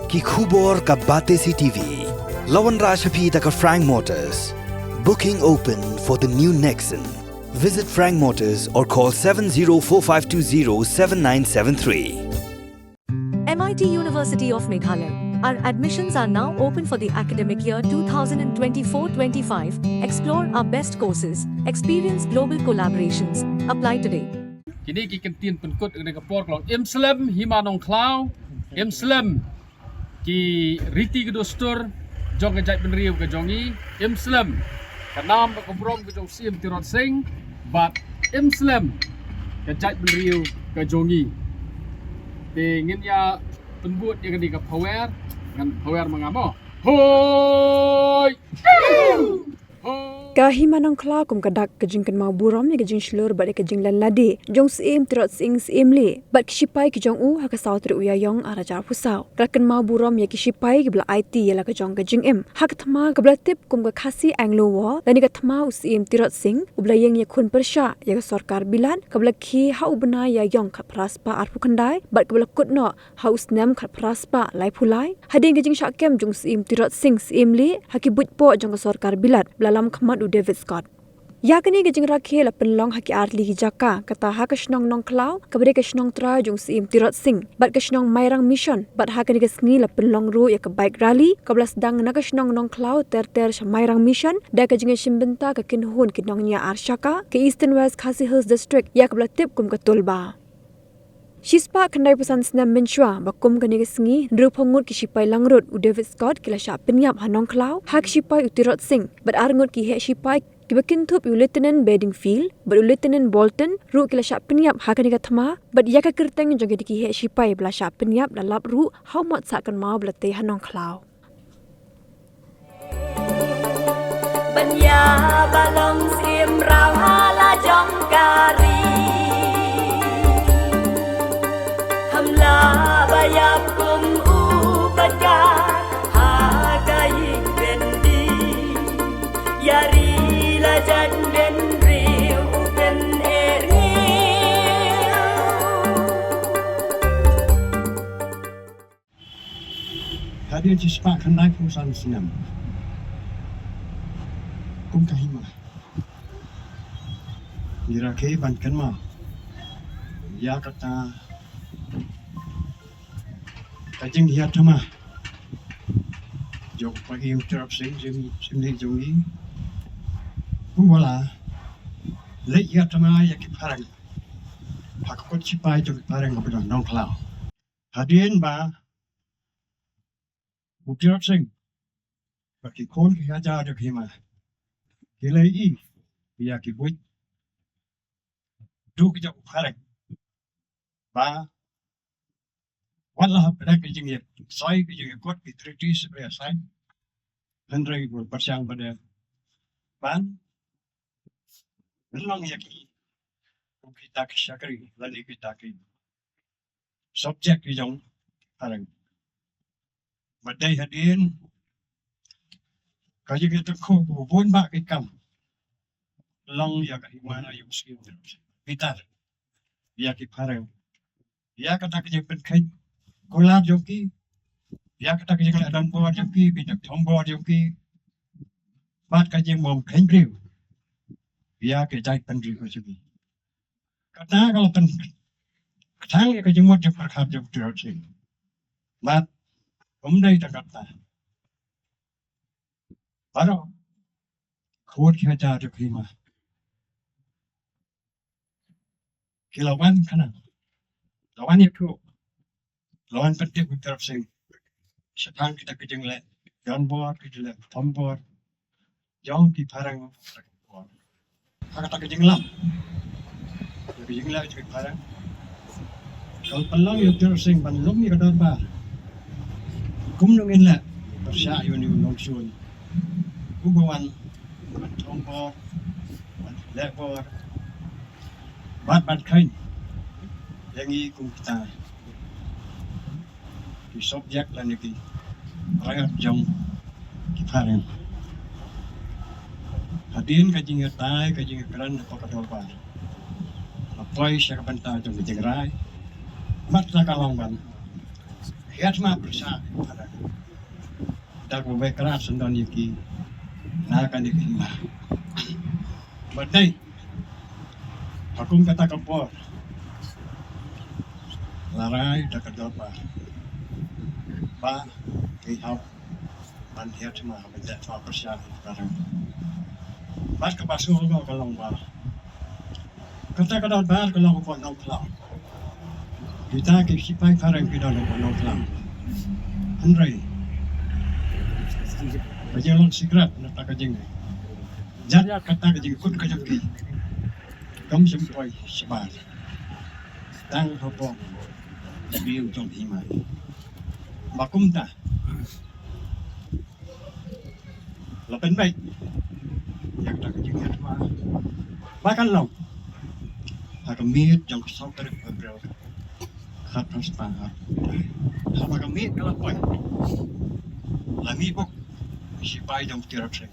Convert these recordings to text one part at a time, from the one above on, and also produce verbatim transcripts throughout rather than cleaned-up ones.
Ki khubor ka Batesi T V. La wanrah sha phi da ka Frank Motors. Booking open for the new Nexon. Visit Frank Motors or call seven zero four five two zero seven nine seven three. M I T University of Meghalaya. Our admissions are now open for the academic year two thousand twenty-four twenty-five. Explore our best courses, experience global collaborations. Apply today. Kine ki kyntien pynkut ïa kane ka por ka long: Im slem Hima Nongkhlaw, im slem ki riti ki dustur jong ka jaitbynriew ka jong ngi, im slem ka nam bad ka burom ka jong u Syiem Tirot Sing, bad im slem ka jaitbynriew ka jong ngi. Te ngin ïa pynbud ïa kane ka phawer, ngan phawer ma nga mo. Hoi! Ka Hima Nongkhlaw kum ka dak ka jingkynmaw burom ïa ka jingshlur bad ïa ka jinglen lade jong u Syiem Tirot Sing Syiem leh bad ki shipai ki jong u ha ka saw tarik u Ïaïong ar hajar arphew saw. Ka la kynmaw burom ïa ki shipai kiba la aiti ïa la ka jong ka jingim ha ka thma kaba la tip kum ka Khasi Anglo War, lane ka thma u Syiem Tirot Sing uba la ïeng ïakhun pyrshah ïa ka sorkar Bilat kaba la khie ha u bnai Ïaïong khatphra spah arphew khyndai bad kaba la kut noh ha u snem khatphra spah laiphew lai. Hadien ka jingshah kem jong u Syiem Tirot Sing Syiem leh ha ki buit poh jong ka sorkar Bilat ba la lam khmat u David Scott. Ïa kane ka jingrakhe la pynlong ha ki artylli ki jaka, kata ha ka shnong Nongkhlaw kaba dei ka shnong trai jong u Syiem Tirot Sing bad ka shnong Mairang Mission, bad ha kane ka sngi la pynlong ruh ïa ka bike rally kaba la sdang na ka shnong Nongkhlaw ter ter sha Mairang Mission da ka jingïashim bynta ka kynhun ki nongñiah ar shaka ka Eastern West Khasi Hills District ïa kaba la tip kum ka Tulba. Shispah khyndaiphew san snem mynshuwa ba kum kane ka sngi, hynriewphew ngut ki shipai langrut u David Scott ki la shah pynïap ha Nongkhlaw ha ki shipai u Tirot Sing bad ar ngut ki heh shipai kiba kynthup ïa u Lieutenant Bedingfield bad u Lieutenant Bolton ruh ki la shah pynïap ha kane ka thma, bad ïa ka kyrteng jong kine ki heh shipai ba la shah pynïap la lap ruh ha u mot sah kynmaw ba la tei ha Nongkhlaw. Ban ïa ba long syiem raw ha la jong ka ri. Ham la ba ïap kum u Patka ha ka ïing byndi. Ïa ri la jait bynriew u pyneh ngi. Hadien shispah khyndaiphew san snem, kum ka hima, ngi rakhe ban kynmaw ïa kata ka jinghiar thma jong u Syiem Tirot Sing, Syiem, Syiem leh jong ngi, uba la leit hiar thma ïa ki phareng ha ka kot shipai jong ki phareng kaba don Nongkhlaw. Hadien ba u Tirot Sing bad ki khun ki hajar jong ka hima ki la ïohi ïa ki buit duh ki jong u phareng, ba wat la hapdeng ki jingïasoi, ki jingïakut, ki treaty, separation, hynrei ki pyrshang pat ban pynlong ïa ki kum kita ki shakri lane kita ki subject ki jong phareng. Bad dei hadien ka jingïatyngkhuh bun bah ki kam, long ïa ka hima na ïa u Syiem Tirot Sing, bitar ïa ki phareng, ïa kata ka jingpynkheiñ kular jong ki, ïa kata ka jingleh donbor jong ki, ka jingthombor jong ki, bad ka jingbym kheiñ briew ïa ka jaitbynriew ka jong ki. Kata ka la pynkthang ïa ka jingmut jingpyrkhat jong u Tirot Sing. Bad ym dei tang kata, baroh khun ki hajar jong ka hima ki la wan khnang, la wan ïathuh, la wan pyntip u Tirot Sing shaphang kita ki jingleh donbor, ki jingleh thombor jong ki phareng. Ha kata ka jinglam, ka jingleh jong ki phareng, ka la pynlong ïa u Tirot Sing ban lum ïa ka dorbar. Kumno ngin leh pyrshah ïa une u nongshun uba wan ban thombor, ban leh bor, bad ban kheiñ ïa ngi kum kita ki subject lane ki rangbah jong ki phareng. Hadien ka jingïatai, ka jingïakren hapoh ka dorbar, la poi sha ka bynta jong ka jingrai. Bad kata ka long ban Ki ïa thma pyrshah ïa ki phareng da kaba wei krat syndon ïa ki na kane ka hima. Bad dei ha kum kata ka por la rai da ka dorbar ba ngi hap ban ïa thma ban ïa thma pyrshah ïa ki phareng. Bad kaba sngewlyngngoh ka long ba kata ka dorbar ka long hapoh Nongkhlaw. Kita ki sipai phareng ki don hapoh Nongkhlaw. Hynrei ka jinglong secret na kata ka jingjat, kata ka jingkut ka jong ki kam shym poi shabar. Tang hapoh briew jong hima. Ba kumta la pynbeit ïa kata ka jingïathma ba kan long ha ka miet jong ka saw tarik April, khatphra spah arphew. Haba ka miet ka la poi, la mih bok ki sipai jong u Tirot Sing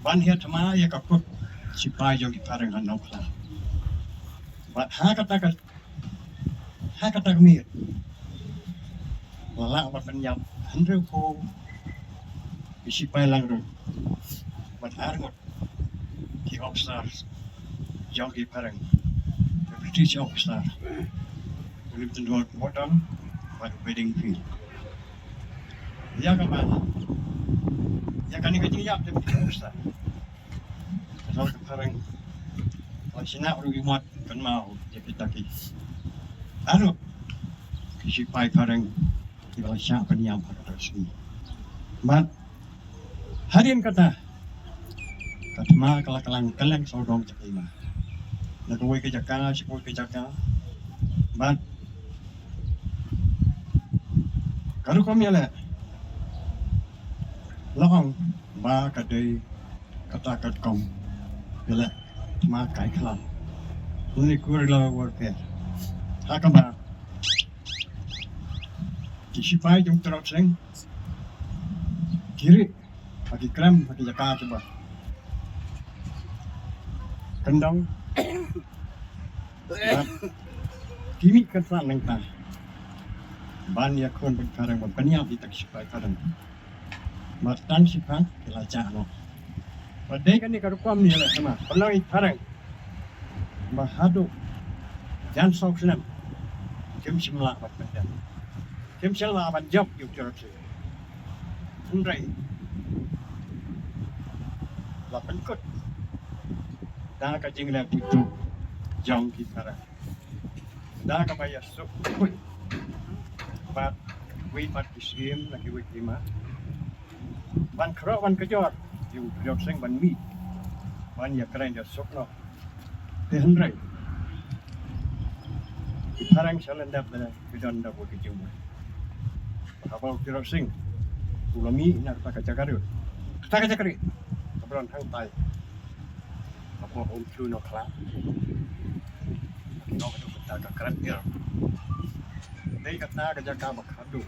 ban ïathma ïa ka kut sipai jong ki phareng ha Nongkhlaw. Bad ha kata ka ha kata ka miet la lah ban pynïap hynriewphew ki sipai langbrot bad arngut ki officer jong ki phareng, ki British officer, u Lieutenant Gordon bad u Bedingfield. Ïa kaba ïa kane ka jingïap jong ki officer, ka sor ka phareng ka la shna ruh ïa mot kynmaw ïa kita ki arngut ki sipai phareng kiba la shah pynïap ha kata ka sngi. Bad hadien kata ka thma ka la kylleng kylleng sawdong jaka hima, na kawei ka jaka sha kawei ka jaka. Bad ka rukom ïaleh la ong ba ka dei kata ka rukom ïaleh thma kai khlam, lane guerrilla warfare. Ha kaba ki sipai jong u Tirot Sing ki rieh ha ki krem ha ki jaka kiba kyndong. Bad ki mih kynsan nangta ban ïakhun bad ki phareng ban pynïap ïa kita ki sipai phareng. Bad tang shiphang ki la jah noh. Bad dei kane ka rukom ïaleh thma, pynlong ïa ki phareng ba haduh jan saw snem kim shym lah ban pyndem, kim shym lah ban jop ïa u Tirot Sing. Hynrei la pynkut da ka jingleh buit jong ki phareng, da kaba ïasuk khuid bad kiwei pat ki syiem na kiwei ki hima ban khroh ban kjor ïa u Tirot Sing ban mih ban ïakren ïasuk noh. Te hynrei ki phareng sha lyndet lyndet ki don da bad ki jingmut. Haba u Tirot Sing u la mih na kata ka jaka rieh, kata ka jaka rieh kaba don hangtai hapoh Umsyu Nongkhlaw, ki ong haduh kata ka Kren Hill. Dei kata ka jaka ba khadduh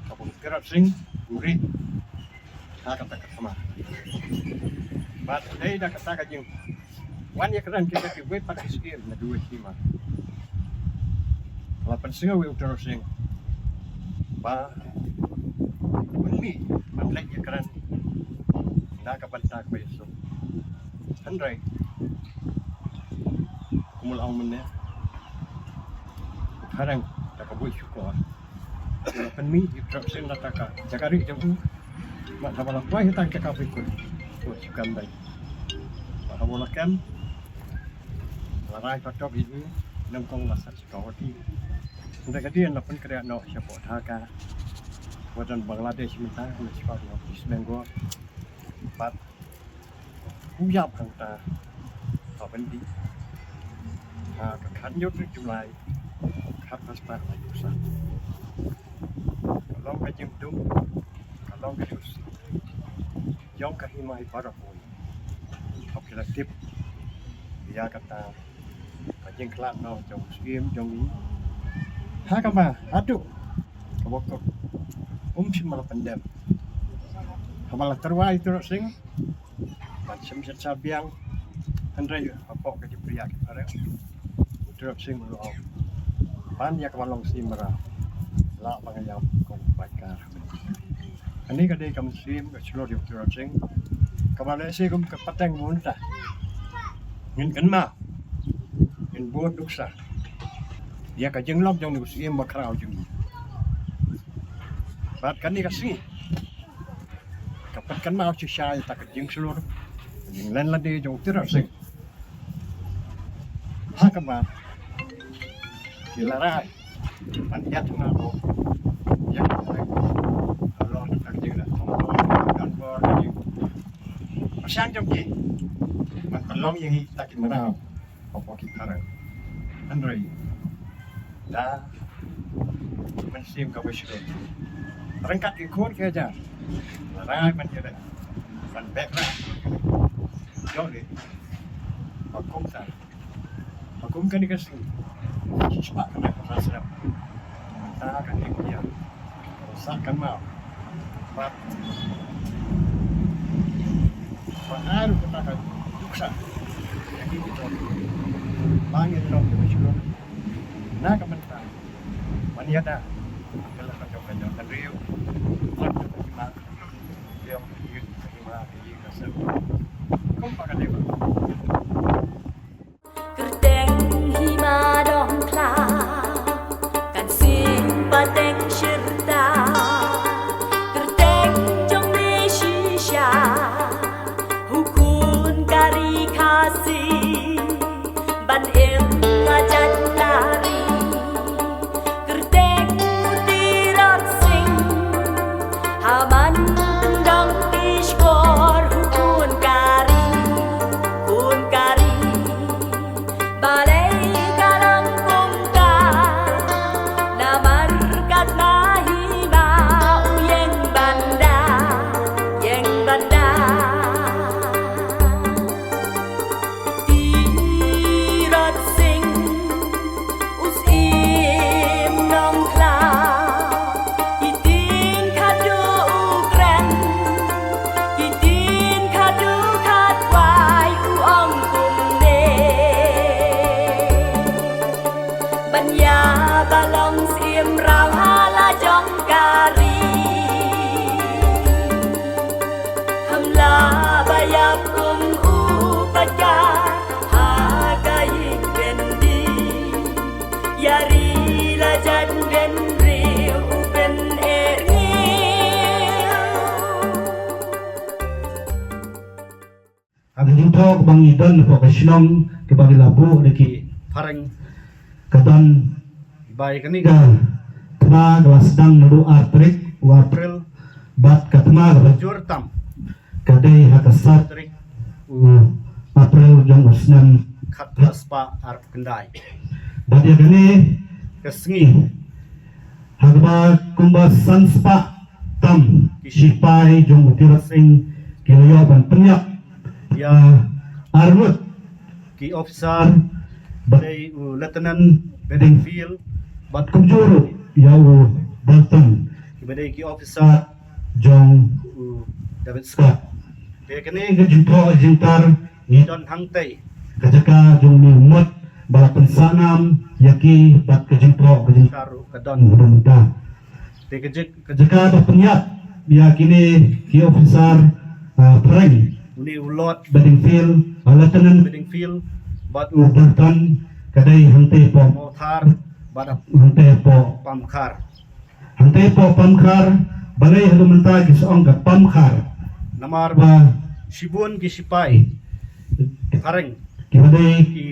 kaba u Tirot Sing u rieh ha kata ka thma. Bad dei da kata ka jingwan ïakren kita kiwei pat ki syiem na kiwei ki hima, la pynsngew ïa u Tirot Sing ba un mih ban leit ïakren na ka bynta kaba ïasuk. Hynrei kumba la ong mynne, u phareng da ka buit shukor u la pynmih ïa u Tirot Sing na kata ka jaka rieh jong u. Bad haba la poi ha kata ka jaka ba kut, u shu kem beit. Bad haba u la kem, la rai patop ïa u, nyngkong la sat security. Hynrei hadien la pynkhreh noh shapoh Dhaka, ba don Bangladesh mynta, na shapoh East Bengal. Bad u ïap hangta ha Byndih ha ka khathynñiew tarik July, khatphra spah laiphew san. Ka long ka jingdum, ka long ka jingdum jong ka hima hi baroh kawei. Haba ki la tip ïa kata ka jingkhlad noh jong u syiem jong ngi, ha kaba haduh kaba kut um shym la pyndem. Haba la tyrwa ïa u Tirot Sing ban shim shet sha biang, hynrei hapoh ka jingpyrshah ki phareng, u Tirot Sing u la ong ban ïa kaba long siem mraw, Lah ba nga ïap kum paidbah. Kane ka dei ka mynsiem ka shlur jong u Tirot Sing. Kaba lehse kum ka pateng mynta. Ngin kynmaw, ngin bud nuksa ïa ka jinglong jong u Syiem bakhraw jong ngi. Bad kane ka sngi ka pat kynmaw shisha ïa ka jingshlur, ka jinglen lade jong u Tirot Sing. Ha kaba ki la rai ban ïaid na ro ïa ka rai halor ka jingla tong tong dan bor ka jing pyrshang jong ki ban pynlong ïa ngi kita ki mraw hapoh ki phareng. Hynrei da mynsiem kaba shlur ryngkat ki khun ki hajar la rai ban ïa ban beh ra jong ngi ba kumta. Ba kum kane ka sngi, shispah kane ka snem, mynta kane ka ïa, sa kynmaw. Bad ba ai ruh kata ka nuksa ïa ki ki jong, ba ngin long kiba shlur na ka bynta ban ïada ka la ka jong ka jong ka riew, ban jong ka hima, jong ka hima, ka hima, ka hima, ka hima. Kumba ka dei ba. Kyrteng hima dong khlaw kan sing pateng shirta. Kyrteng jong me shisha, u khun ka ri Khasi, ban im ha jait ka ri. Kyrteng u Tirot Sing, ha man tyndong ki shkor u khun ka ri, khun ka ri. Balei ka long kumta, namar katba hima u ïeng ban da, ïeng ban da. Tirot Sing, u Syiem Nongkhlaw, ki ktien khadduh u kren, ki ktien khadduh khatwai u ong kumne. Ban ïa ba long Syiem Mraw ha la jong ka ri. Ham lah ba ïap kum u paidbah ha ka ïing byndi. Ïa ri la jait bynriew u pyneh ngiew. Ha ka jingthoh kaba ngi don hapoh ka shnong kaba ngi la buh da ki phareng, ka don ba ïa kane ka thma ka la sdang naduh ar tarik u April, bad ka thma kaba jur tam ka dei ha ka saw tarik u April jong u snem khatphra spah arphew khyndai. Bad ïa kane ka sngi ha kaba kumba san spah tam ki shipai jong u Tirot Sing ki la ïoh ban pynïap ïa arngut ki officer, ba dei u Lieutenant Bedingfield bad kumjuh ruh ïa u Bolton, kiba dei ki officer jong u David Scott. Te kane ka jingthoh jingtar ngi don hangtei ka jaka jong une u mot ba la pynsah nam ïa ki, bad ka jingthoh ka jingtar ruh ka don haduh mynta. Te ka jaka, ka jaka ba pynïap ïa kine ki officer, ah, phareng, une u Lord Bedingfield, ah, Lieutenant Bedingfield bad u Bolton, ka dei hangtei hapoh Mawthar bad hangtei hapoh Pamkhar. Hangtei hapoh Pamkhar, balei haduh mynta ki sa ong ka Pamkhar? Namar ba shibun ki shipai phareng, kiba dei ki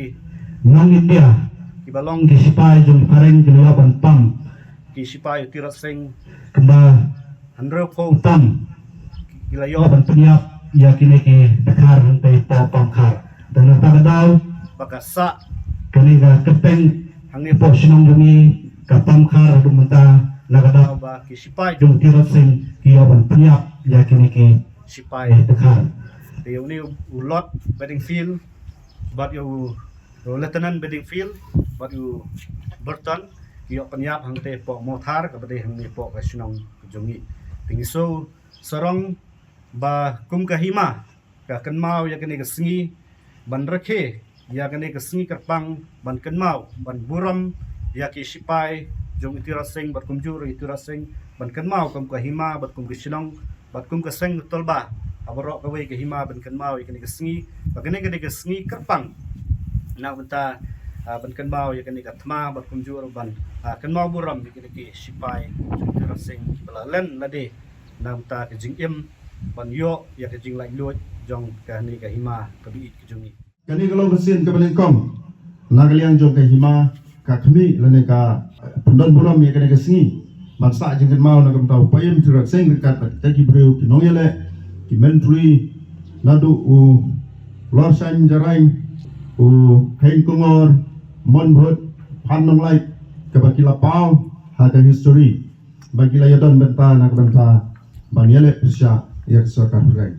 nong India, kiba long ki shipai jong phareng ki la ïoh ban pam ki shipai u Tirot Sing kumba hynriewphew tam, ki la ïoh ban pynïap ïa kine ki dkhar hangtei hapoh Pamkhar. Te na kata ka daw ba ka sah kane ka kyrteng hangne hapoh shnong jong ngi ka Pamkhar haduh mynta, na ka daw ba ki shipai jong u Tirot Sing ki ïoh ban pynïap ïa kine ki shipai dkhar. Te une u Lord Bedingfield bad ïa u Lieutenant Bedingfield bad u Bolton ki ïoh pynïap hangtei hapoh Mawthar kaba dei hangne hapoh ka shnong ka jong ngi. Te ngi sngewsarong ba kum ka hima ka kynmaw ïa kane ka sngi, ban rakhe ïa kane ka sngi kyrpang, ban kynmaw, ban burom ïa ki shipai jong i Tirot Sing bad kumjuh ruh i Tirot Sing ban kynmaw kum ka hima bad kum ka shnong bad kum ka seng ka tolba ha baroh kawei ka hima ban kynmaw ïa kane ka sngi. Bad kane ka dei ka sngi kyrpang na bynta, ah, ban kynmaw ïa kane ka thma bad kumjuh ruh ban, ah, kynmaw burom ïa kine ki sipai jong i Tirot Sing kiba la len lade na bynta ka jingim ban ïoh ïa ka jinglaitluid jong kane ka hima kaba ïeit ka jong ngi. Kane ka long ka sien kaba nyngkong na ka liang jong ka hima ka khmih lane ka pyndon burom ïa kane ka sngi ban sah jingkynmaw na ka bynta u Paiem Tirot Sing ryngkat bad kita ki briew ki nongïaleh, ki myntri, naduh u Lorsain Jarain, u Hein Kongor, Monbhut, Phan Nonglait, kaba ki la paw ha ka history ba ki la ïadon bynta na ka bynta ban ïaleh pyrshah ïa ka sorkar phareng.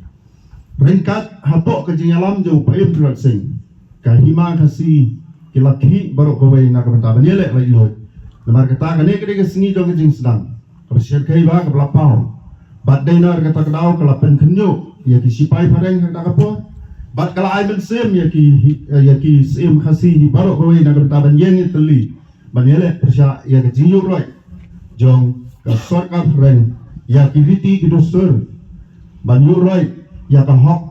Ryngkat hapoh ka jingïalam jong u Paiem Tirot Sing, ka hima Khasi ki la khih baroh kawei na ka bynta ban ïaleh laitluid. Namar kata kane ka dei ka sngi jong ka jingsdang kaba shyrkhei bha kaba la paw. Bad dei na kata ka daw ka la pynkhynñiuh ïa ki sipai phareng ha kata ka por. Bad ka la ai mynsiem ïa ki, ïa ki syiem Khasi hi baroh kawei na ka bynta ban ïeng ïa tylli ban ïaleh pyrshah ïa ka jingïuhroit jong ka sorkar phareng ïa ki riti ki dustur ban ïuhroit ïa ka hok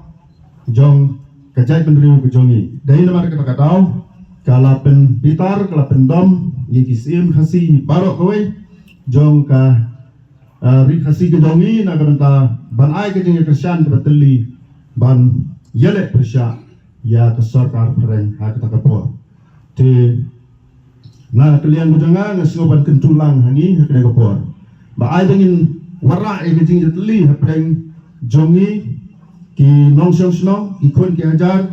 jong ka jaitbynriew ka jong ngi. Dei namar kata ka daw ka la pynbitar, ka la pyndom ïa ki syiem Khasi baroh kawei jong ka, ah, ri Khasi ka jong ngi na ka bynta ban ai ka jingïakyrshan kaba tylli ban ïaleh pyrshah ïa ka sorkar phareng ha kata ka por. Te na ka liang ka jong nga, nga sngew ban kyntu lang ha ngi ha kane ka por ba ai ba ngin wanrah ïa ka jingïatylli hapdeng jong ngi ki nongshong shnong, ki khun ki hajar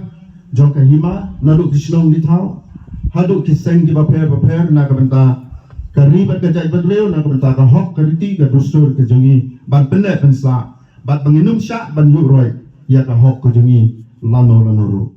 jong ka hima, naduh ki shnong ki thaw haduh ki seng kiba pher ba pher na ka bynta ka ri bad ka jaitbynriew, na ka bynta ka hok, ka riti, ka dustur ka jong ngi ban pynneh pynsah bad ba ngin ym shah ban ïuhroit ïa ka hok ka jong ngi lano lano ruh.